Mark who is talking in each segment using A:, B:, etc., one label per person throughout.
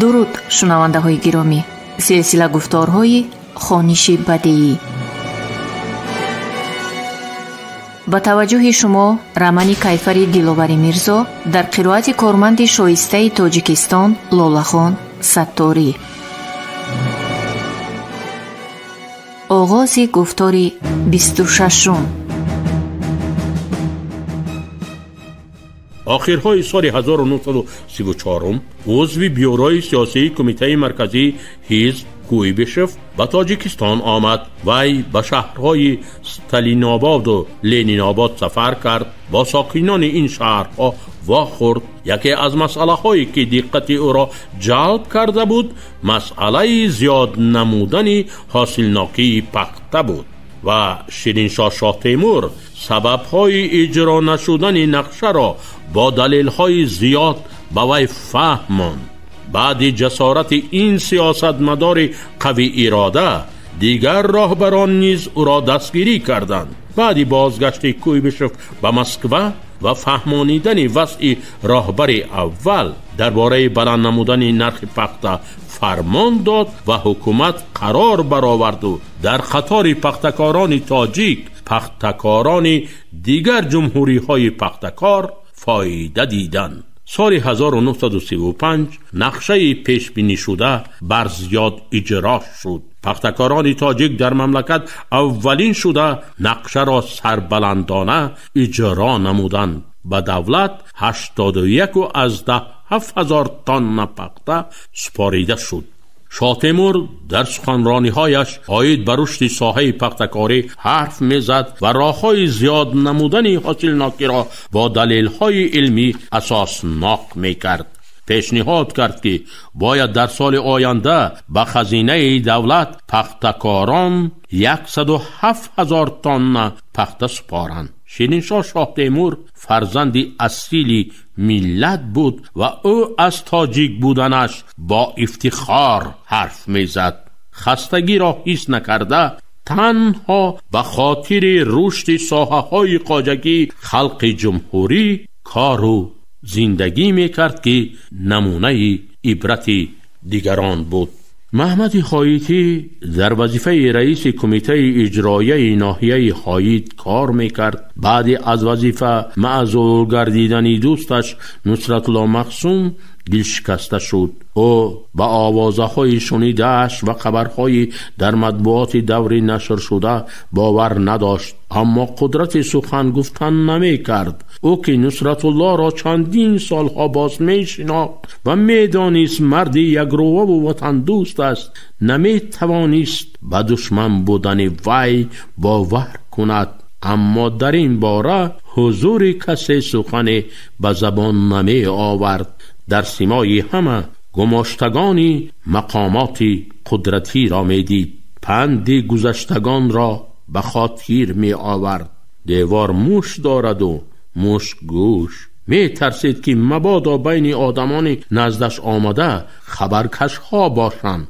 A: Дуруд, шунавандаҳои гиромӣ. Силсила гуфторҳои хониши бадеӣ. Ба таваҷҷӯҳи шумо романи Кайфари Диловари Мирзо дар қироати корманди шоистаи Тоҷикистон Лолахон Сатторӣ. Оғози гуфтори 26-ум.
B: Охирҳои соли 1934 узви бюрои сиёсии Кумитаи марказии ҳизб Куйбишев ба Тоҷикистон омад. Вай ба шаҳрҳои Сталинободу Ленинобод сафар кард. Бо сокинони ин шаҳрҳо вохӯрд. Яке аз масъалаҳое ки диққати ӯро ҷалб карда буд, масъалаи зиёд намудани ҳосилнокии пахта буд ва Шириншоҳ Шоҳтемур сабабҳои иҷро нашудани нақшаро бо далелҳои зиёд ба вай фаҳмонд. Баъди ҷасорати ин сиёсатмадори қавиирода дигар роҳбарон низ ӯро дастгирӣ карданд. Баъди бозгашти Куйбишев ба Москва ва фаҳмонидани вазъи роҳбари аввал дар бораи баланд намудани нархи пахта фармон дод ва ҳукумат қарор бароварду дар қатори пахтакорони тоҷик пахтакорони дигар ҷумҳуриҳои пахтакор фоида диданд. Соли 1935 нақшаи пешбинишуда бар зиёд иҷро шуд. Пахтакорони тоҷик дар мамлакат аввалин шуда нақшаро сарбаландона иҷро намуданд. Ба давлат 81,7 ҳазор тонна пахта супорида шуд. Шоҳтемур дар суханрониҳояш оид ба рушди соҳаи пахтакорӣ ҳарф мезад ва роҳҳои зиёд намудани ҳосилнокиро бо далелҳои илмӣ асоснок мекард. Пешниҳод кард, ки бояд дар соли оянда ба хазинаи давлат пахтакорон 107 ҳазор тонна пахта супоранд. Шириншоҳ Шоҳтемур фарзанди асили миллат буд ва ӯ аз тоҷик буданаш бо ифтихор ҳарф мезад. Хастагиро ҳис накарда танҳо ба хотири рушди соҳаҳои хоҷагии халқи ҷумҳурӣ кору зиндагӣ мекард, ки намунаи ибрати дигарон буд. Маҳмади Хоитӣ дар вазифаи раиси кумитаи иҷроияи ноҳияи Хоит кор мекард. Баъди аз вазифа маъзул гардидани дӯсташ Нусратулло Мақсум дилшикаста шуд. Ӯ ба овозаҳои шунидааш ва хабарҳои дар матбуоти даври нашршуда бовар надошт, аммо қудрати сухан гуфтан намекард. Ӯ ки Нусратуллоро чандин солҳо боз мешинохт ва медонист марди якрӯваву ватандӯст аст, наметавонист ба душман будани вай бовар кунад. Аммо дар ин бора ҳузури касе сухане ба забон намеовард. Дар симои ҳама гумоштагони мақомоти қудратиро медид, панди гузаштагонро ба хотир меовард. Девор муш дораду муш гӯш. Метарсид, ки мабодо байни одамони наздаш омада хабаркашҳо бошанд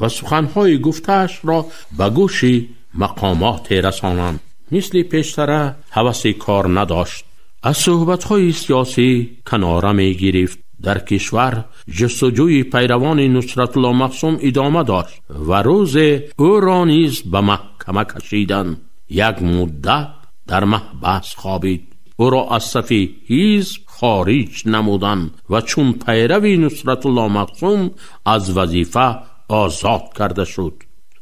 B: ва суханҳои гуфтаашро ба гӯши мақомоте расонанд. Мисли пештара ҳаваси кор надошт. Аз суҳбатҳои сиёсӣ канора мегирифт. Дар кишвар ҷустуҷӯи пайравони Нусратулло Мақсум идома дошт ва рӯзе ӯро низ ба маҳкама кашиданд. Як муддат дар маҳбас хобид. Ӯро аз сафи ҳизб хориҷ намуданд ва чун пайрави Нусратулло Мақсум аз вазифа озод карда шуд.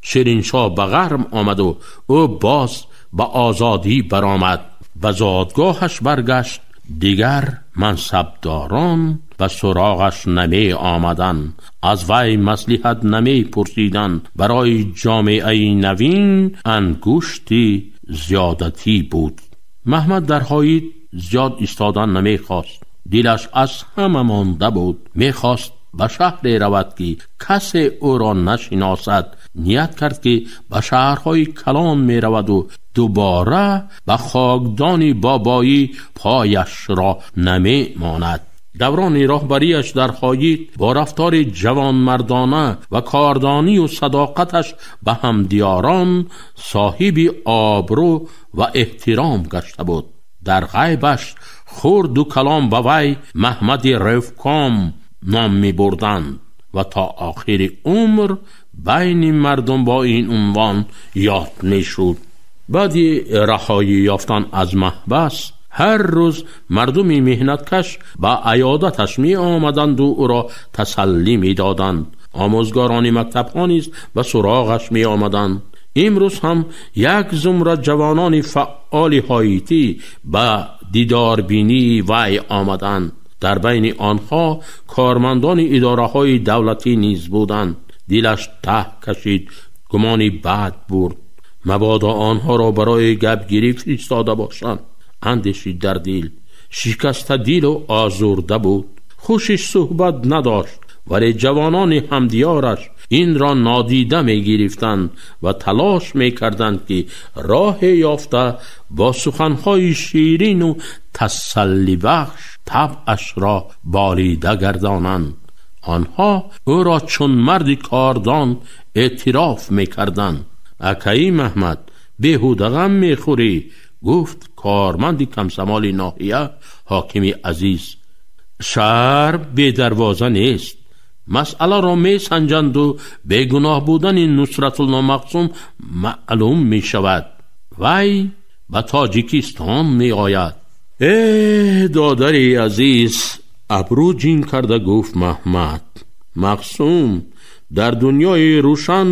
B: Шириншоҳ ба ғарм омаду ӯ боз ба озодӣ баромад. Ба зодгоҳаш баргашт. Дигар мансабдорон ба суроғаш намеомаданд, аз вай маслиҳат намепурсиданд. Барои ҷомеаи навин ангушти зиёдатӣ буд. Маҳмад дар Ҳоит зиёд истодан намехост. Дилаш аз ҳама монда буд. Мехост ба шаҳре равад, ки касе ӯро нашиносад. Ният кард, ки ба шаҳрҳои калон мераваду дубора ба хокдони бобоӣ пояшро намемонад. Даврони роҳбарияш дар Хоит бо рафтори ҷавонмардона ва кордонию садоқаташ ба ҳамдиёрон соҳиби обрӯ ва эҳтиром гашта буд. Дар ғайбаш хурду калом ба вай Маҳмади Ревком ном мебурданд. ва то охири умр байни мардум бо ин унвон ёд мешуд. Баъди раҳоӣ ёфтан аз маҳбас ҳар рӯз мардуми меҳнаткаш ба аёдаташ меомаданду ӯро тасаллӣ медоданд. Омӯзгорони мактабҳо низ ба суроғаш меомаданд. Имрӯз ҳам як зумра ҷавонони фаъоли ҳоитӣ ба дидорбинии вай омаданд. Дар байни онҳо кормандони идораҳои давлатӣ низ буданд. Дилаш таҳ кашид, гумони бад бурд. Мабодо онҳоро барои гапгирӣ фиристода бошанд, андешид дар дил. Шикаста дилу озурда буд. Хушиш суҳбат надошт, вале ҷавонони ҳамдиёраш инро нодида мегирифтанд ва талош мекарданд, ки роҳе ёфта бо суханҳои ширину тасаллибахш табъашро болида гардонанд. Онҳо ӯро чун марди кордон эътироф мекарданд. Акаи Маҳмад, беҳуда ғам мехӯрӣ, гуфт корманди камсамоли ноҳия ҳокими азиз. Шаҳр бедарвоза нест. Масъаларо месанҷанду бегуноҳ будани Нусратулло Мақсум маълум мешавад. Вай ба Тоҷикистон меояд. Э, додари азиз, абрӯ ҷин карда гуфт Маҳмад. Мақсум дар дунёи рӯшан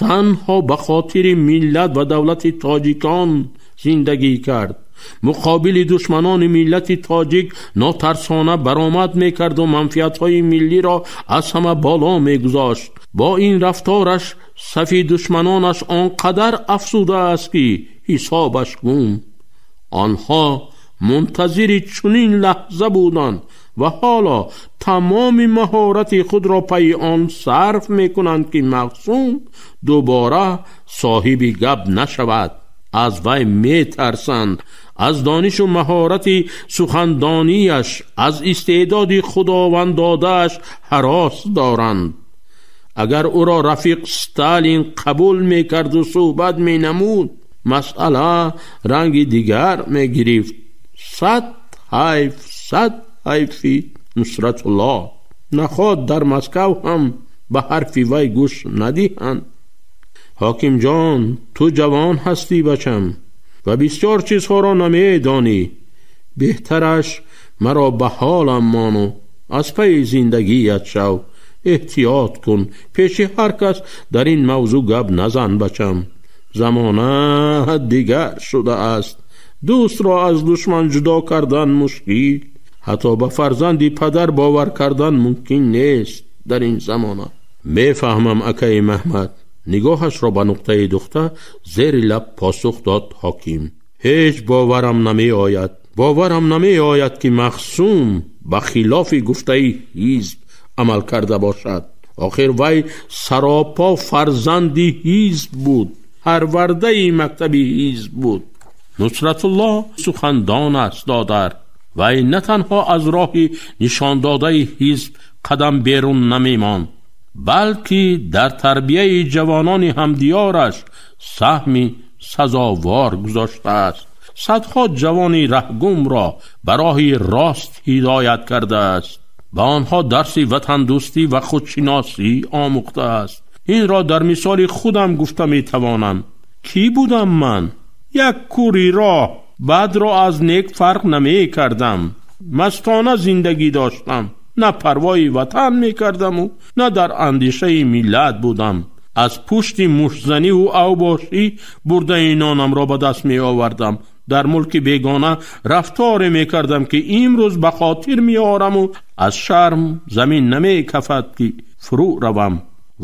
B: танҳо ба хотири миллат ва давлати тоҷикон зиндагӣ кард. Муқобили душманони миллати тоҷик нотарсона баромад мекарду манфиатҳои миллиро аз ҳама боло мегузошт. Бо ин рафтораш сафи душманонаш он қадар афзудааст, ки ҳисобаш гум. Онҳо мунтазири чунин лаҳза буданд ва ҳоло тамоми маҳорати худро пайи он сарф мекунанд, ки Мақсум дубора соҳиби гап нашавад. Аз вай метарсанд, аз донишу маҳорати сухандонияш, аз истеъдоди худовандодааш ҳарос доранд. Агар ӯро рафиқ Сталин қабул мекарду суҳбат менамуд, масъала ранги дигар мегирифт. Сад ҳайф, сад ҳайфи Нусратулло. Наход дар Москав ҳам ба ҳарфи вай гӯш надиҳанд. Ҳокимҷон, ту ҷавон ҳастӣ бачам ва бисёр чизҳоро намедонӣ. Беҳтараш маро ба ҳолам мону аз пайи зиндагият шав. Эҳтиёт кун, пеши ҳар кас дар ин мавзӯъ гап назан бачам. Замона дигар шудааст. Дӯстро аз душман ҷудо кардан мушкил, ҳатто ба фарзанди падар бовар кардан мумкин нест дар ин замона. Мефаҳмам, акаи Маҳмад. Нигоҳашро ба нуқтаи духта зери лаб посух дод ҳоким. Ҳеҷ боварам намеояд, боварам намеояд, ки Мақсум ба хилофи гуфтаи ҳизб амал карда бошад. Охир вай саропо фарзанди ҳизб буд, парвардаи мактаби ҳизб буд. Нусратулло сухандон аст, додар. Вай на танҳо аз роҳи нишондодаи ҳизб қадам берун намемонд, балки дар тарбияи ҷавонони ҳамдиёраш саҳми сазовор гузоштааст. Садҳо ҷавони раҳгумро ба роҳи рост ҳидоят кардааст. Ба онҳо дарси ватандӯстӣ ва худшиносӣ омӯхтааст. Инро дар мисоли худам гуфта метавонам. Кӣ будам ман? Як кури роҳ, бадро аз нек фарқ намекардам. Мастона зиндагӣ доштам. На парвои ватан мекардаму на дар андешаи миллат будам. Аз пушти муштзаниву авбошӣ бурдаи нонамро ба даст меовардам. Дар мулки бегона рафторе мекардам, ки имрӯз ба хотир меораму аз шарм замин намекафад, ки фурӯ равам.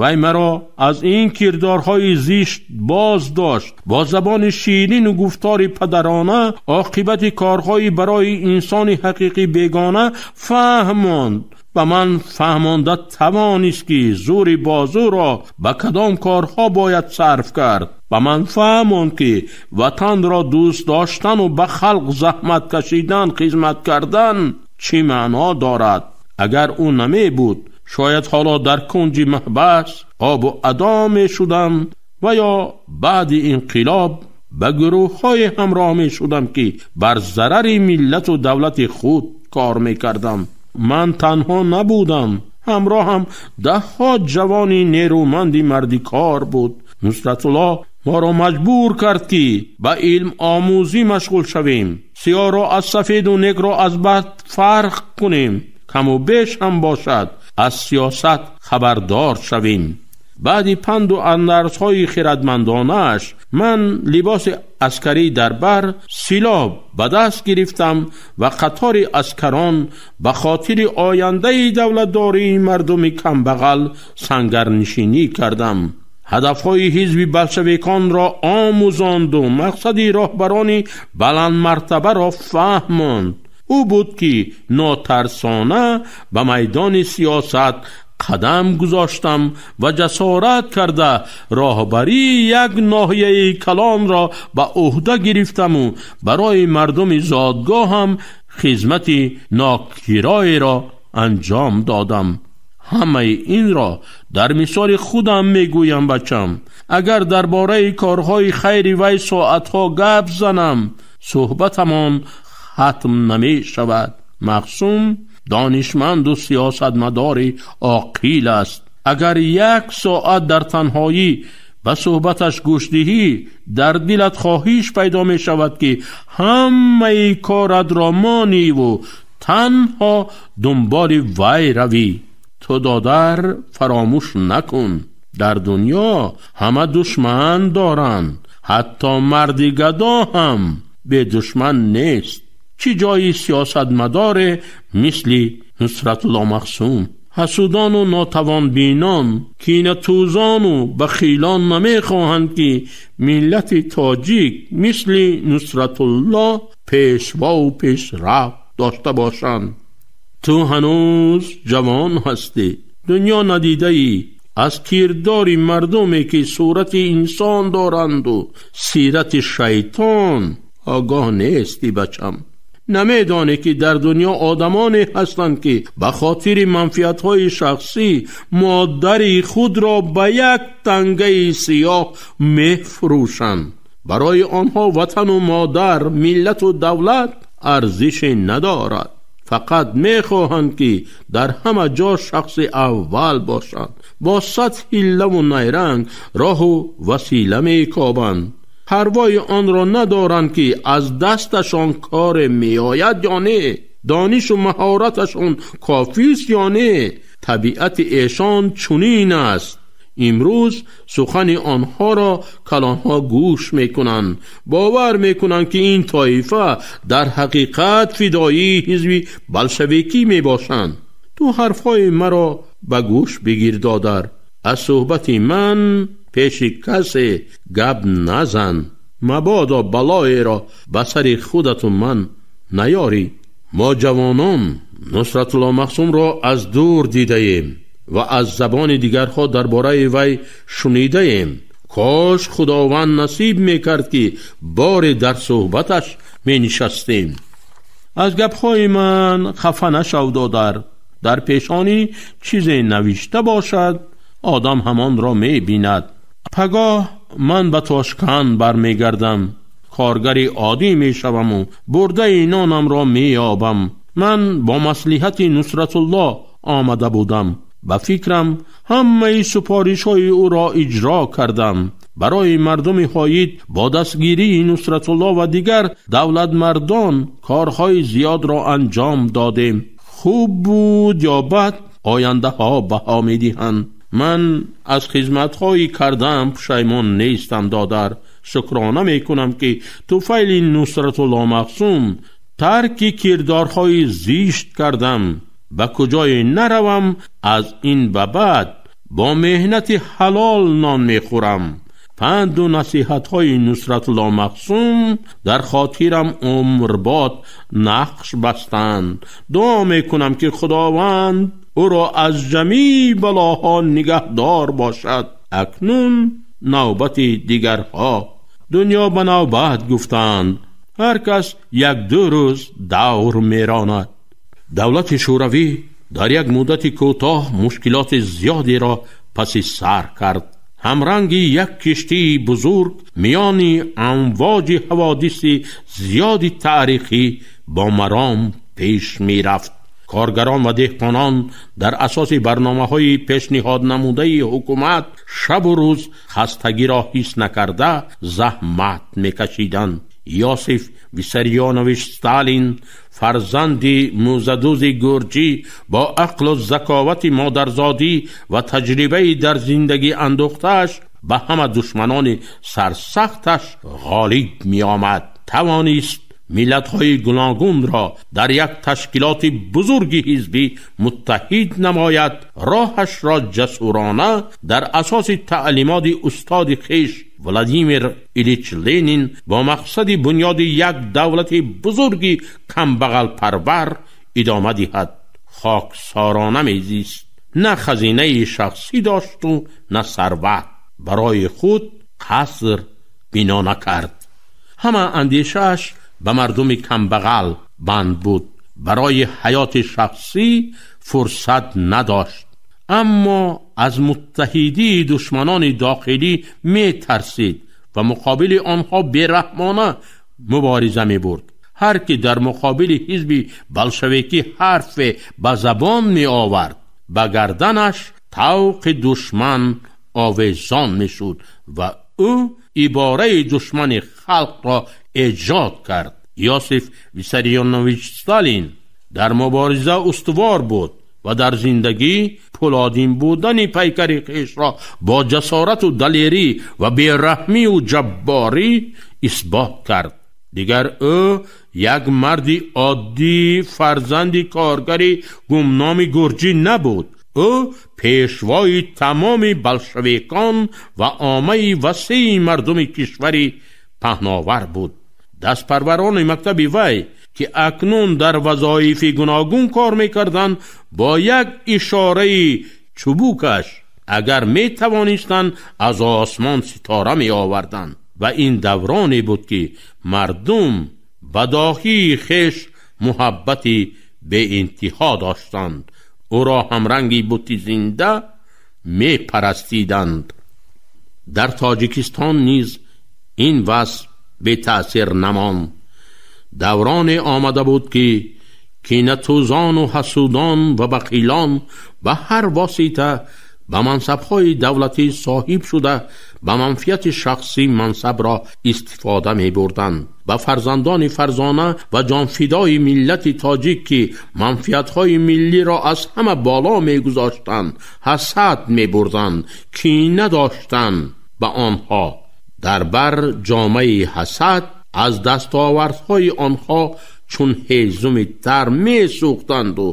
B: Вай маро аз ин кирдорҳои зишт боз дошт. Бо забони ширину гуфтори падарона оқибати корҳои барои инсони ҳақиқӣ бегона фаҳмонд. Ба ман фаҳмонда тавонист, ки зӯри бозӯро ба кадом корҳо бояд сарф кард. Ба ман фаҳмонд, ки ватанро дӯст доштану ба халқ заҳмат кашидан, хизмат кардан чӣ маъно дорад. Агар ӯ намебуд, шояд ҳоло дар кунҷи маҳбас обу адо мешудам ва ё баъди инқилоб ба гурӯҳҳое ҳамроҳ мешудам, ки бар зарари миллату давлати худ кор мекардам. Ман танҳо набудам. Ҳамроҳам даҳҳо ҷавони нерӯманди мардикор буд. Нусратулло моро маҷбур кард, ки ба илм омӯзӣ машғул шавем, сиёҳро аз сафеду некро аз бад фарқ кунем, каму беш ҳам бошад аз сиёсат хабардор шавем. Баъди панду андарзҳои хирадмандонааш ман либоси аскарӣ дар бар, силоҳ ба даст гирифтам ва қатори аскарон ба хотири ояндаи давлатдории мардуми камбағал сангарнишинӣ кардам. Ҳадафҳои ҳизби болшевиконро омӯзонду мақсади роҳбарони баландмартабаро фаҳмонд. Ӯ буд, ки нотарсона ба майдони сиёсат қадам гузоштам ва ҷасорат карда роҳбарии як ноҳияи калонро ба ӯҳда гирифтаму барои мардуми зодгоҳам хизмати нокироеро анҷом додам. Ҳамаи инро дар мисоли худам мегӯям, бачам. Агар дар бораи корҳои хайри вай соатҳо гап занам, суҳбатамон хатм намешавад. Мақсум донишманду сиёсатмадори оқил аст. Агар як соат дар танҳоӣ ба суҳбаташ гӯш диҳӣ, дар дилат хоҳиш пайдо мешавад, ки ҳамаи коратро мониву танҳо дунболи вай равӣ. Ту додар фаромӯш накун, дар дунё ҳама душман доранд, ҳатто марди гадо ҳам бедушман нест. Чӣ ҷои сиёсатмадоре мисли Нусратулло Мақсум? Ҳасудону нотавонбинон, кинатӯзону бахилон намехоҳанд, ки миллати тоҷик мисли Нусратулло пешвову пешрафт дошта бошанд. Ту ҳанӯз ҷавон ҳастӣ, дунё надидаӣ. Аз кирдори мардуме, ки сурати инсон доранду сирати шайтон, огоҳ нестӣ, бачам. Намедонӣ, ки дар дунё одамоне ҳастанд, ки ба хотири манфиатҳои шахсӣ модари худро ба як тангаи сиёҳ мефурӯшанд. Барои онҳо ватану модар, миллату давлат арзише надорад. Фақат мехоҳанд, ки дар ҳама ҷо шахси аввал бошанд. Бо сад ҳиллаву найранг роҳу васила мекобанд. Парвои онро надоранд, ки аз дасташон коре меояд ё не, донишу маҳораташон кофист ё не. Табиати эшон чунин аст. Имрӯз сухани онҳоро калонҳо гӯш мекунанд, бовар мекунанд, ки ин тоифа дар ҳақиқат фидоии ҳизби болшевикӣ мебошанд. Ту ҳарфҳои маро ба гӯш бигир, додар. Аз суҳбати ман пеши касе гап назан, мабодо балоеро ба сари худату ман наёрӣ. Мо ҷавонон Нусратулло Мақсумро аз дур дидаем ва аз забони дигарҳо дар бораи вай шунидаем. Кош Худованд насиб мекард, ки боре дар суҳбаташ менишастем. Аз гапҳои ман хафа нашав, додар. Дар пешонӣ чизе навишта бошад, одам ҳамонро мебинад. Пагоҳ ман ба Тошканд бармегардам, коргари оддӣ мешаваму бурдаи нонамро меёбам. Ман бо маслиҳати Нусратулло омада будам. Ба фикрам ҳамаи супоришҳои ӯро иҷро кардам. Барои мардуми ҳоид бо дастгирии Нусратулло ва дигар давлатмардон корҳои зиёдро анҷом додем. Хуб буд ё бад, ояндаҳо баҳо медиҳанд. Ман аз хизматҳои кардаам пушаймон нестам, додар. Шукрона мекунам, ки туфайли Нусратулло Мақсум тарки кирдорҳои зишт кардам. Ба куҷое наравам, аз ин ба баъд бо меҳнати ҳалол нон мехӯрам. Панду насиҳатҳои Нусратулло Мақсум дар хотирам умрбод нақш бастанд. Дуо мекунам, ки Худованд ӯро аз ҷамеи балоҳо нигаҳдор бошад. Акнун навбати дигарҳо. Дунё ба навбат гуфтанд, ҳар кас як-ду рӯз давр меронад. Давлати Шӯравӣ дар як муддати кӯтоҳ мушкилоти зиёдеро паси сар кард. Ҳамранги як киштии бузург миёни амвоҷи ҳаводиси зиёди таърихӣ бо маром пеш мерафт. Коргарон ва деҳқонон дар асоси барномаҳои пешниҳоднамудаи ҳукумат шабу рӯз хастагиро ҳис накарда заҳмат мекашиданд. Иосиф Виссарионович Сталин, фарзанди мӯзадӯзи гурҷӣ, бо ақлу заковати модарзодӣ ва таҷрибаи дар зиндагӣ андохтааш ба ҳама душманони сарсахташ ғолиб меомад. Тавонист миллатҳои гуногунро дар як ташкилоти бузурги ҳизбӣ муттаҳид намояд. Роҳашро ҷасурона дар асоси таълимоти устоди хеш Владимир Илич Ленин бо мақсади бунёди як давлати бузурги камбағалпарвар идома диҳад. Хоксорона мезист, на хазинаи шахсӣ дошту на сарват. Барои худ қаср бино накард. Ҳама андешааш ба мардуми камбағал банд буд. Барои ҳаёти шахсӣ фурсат надошт, аммо аз муттаҳидии душманони дохилӣ метарсид ва муқобили онҳо бераҳмона мубориза мебурд. Ҳар ки дар муқобили ҳизби болшевикӣ ҳарфе ба забон меовард, ба гарданаш тавқи душман овезон мешуд ва ӯ ибораи душмани халқро эҷод кард. Иосиф Виссарионович Сталин дар мубориза устувор буд ва дар зиндагӣ пулодин будани пайкари хешро бо ҷасорату далерӣ ва бераҳмию ҷабборӣ исбот кард. Дигар ӯ як марди оддӣ, фарзанди коргари гумноми гурҷӣ набуд. Ӯ пешвои тамоми болшевикон ва оммаи васеи мардуми кишвари паҳновар буд. Дастпарварони мактаби вай, ки акнун дар вазоифи гуногун кор мекарданд, бо як ишораи чӯбукаш агар метавонистанд аз осмон ситора меоварданд. Ва ин давроне буд, ки мардум ба доҳии хеш муҳаббати беинтиҳо доштанд. Ӯро ҳамранги бути зинда мепарастиданд. Дар Тоҷикистон низ ин вазъ бетаъсир намонд. Давроне омада буд, ки кинатӯзону ҳасудон ва бақилон ба ҳар восита ба мансабҳои давлатӣ соҳиб шуда, ба манфиати шахсӣ мансабро истифода мебурданд. Ба фарзандони фарзона ва ҷонфидои миллати тоҷик, ки манфиатҳои миллиро аз ҳама боло мегузоштанд, ҳасад мебурданд, кина доштанд ба онҳо. Дар бар ҷомаи ҳасад аз дастовардҳои онҳо чун ҳезуми тар месӯхтанду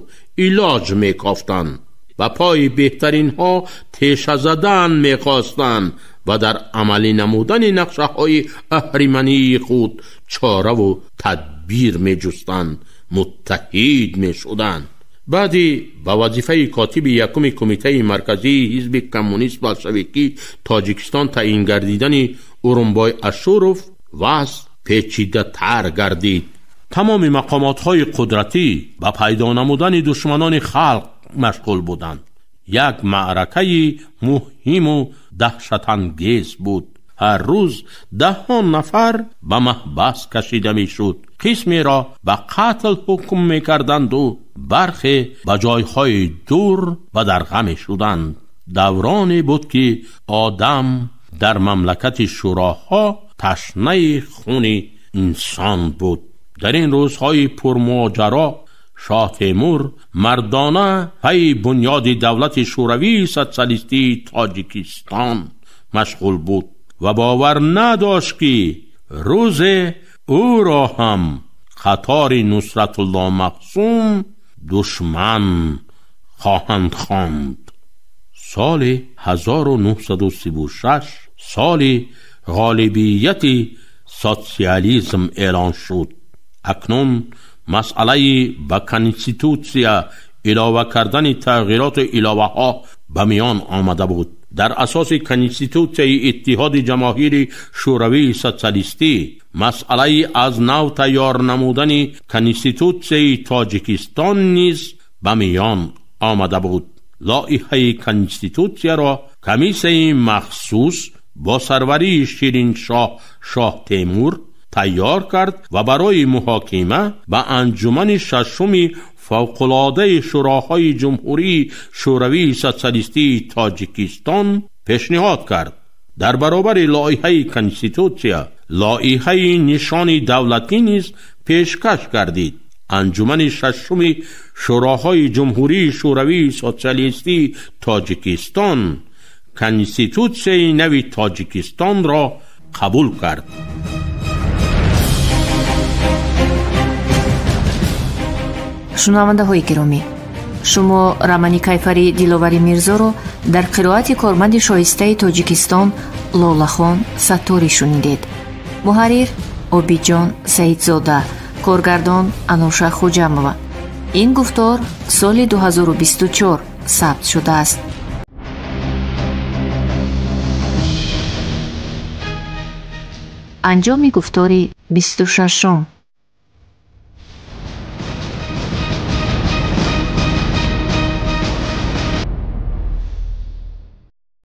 B: илоҷ мекофтанд. Ба пои беҳтаринҳо теша задан мехостанд ва дар амалӣ намудани нақшаҳои аҳримании худ чораву тадбир меҷустанд, муттаҳид мешуданд. Баъди ба вазифаи котиби якуми Кумитаи марказии ҳизби коммунист болшевикӣ Тоҷикистон таъин гардидани Урумбой Ашуров вазъ печидатар гардид. Тамоми мақомотҳои қудратӣ ба пайдо намудани душманони халқ машғул буданд. Як маъракаи муҳиму даҳшатангез буд. Ҳар рӯз даҳон нафар ба маҳбас кашида мешуд. Қисмеро ба қатл ҳукм мекарданду бархе ба ҷойҳои дур ба дарға мешуданд. Давроне буд, ки одам дар мамлакати шӯроҳо ташнаи хуни инсон буд. Дар ин рӯзҳои пурмоҷаро Шоҳ Темур мардона пайи бунёди давлати шӯравии социалистии Тоҷикистон машғул буд ва бовар надошт, ки рӯзе ӯро ҳам қатори Нусратулло Мақсум душман хоҳанд хонд. Соли 1936 соли ғолибияти социализм эълон шуд. Акнун масъалаи ба конститутсия илова кардани тағйироту иловаҳо ба миён омада буд. Дар асоси конститутсияи Иттиҳоди Ҷамоҳири Шӯравии Социалистӣ масъалаи аз нав тайёр намудани конститутсияи Тоҷикистон низ ба миён омада буд. Лоиҳаи конститутсияро комиссияи махсус бо сарварии Шириншоҳ Шоҳ Темур тайёр кард ва барои муҳокима ба анҷумани шашуми фавқулодаи Шӯроҳои Ҷумҳурии Шӯравии Социалистии Тоҷикистон пешниҳод кард. Дар баробари лоиҳаи Конститутсия, лоиҳаи нишони давлатӣ низ пешкаш гардид. Анҷумани шашуми Шӯроҳои Ҷумҳурии Шӯравии Социалистии Тоҷикистон Конститутсияи нави Тоҷикистонро қабул кард.
A: Шунавандаҳои гиромӣ, шумо романи Кайфари Диловари Мирзоро дар қироати корманди шоистаи Тоҷикистон Лолахон Сатторӣ шунидед. Муҳаррир Обиҷон Саидзода, коргардон Ануша Хуҷамова. Ин гуфтор соли 2024 сабт шудааст. Анҷоми гуфтори 26-ум.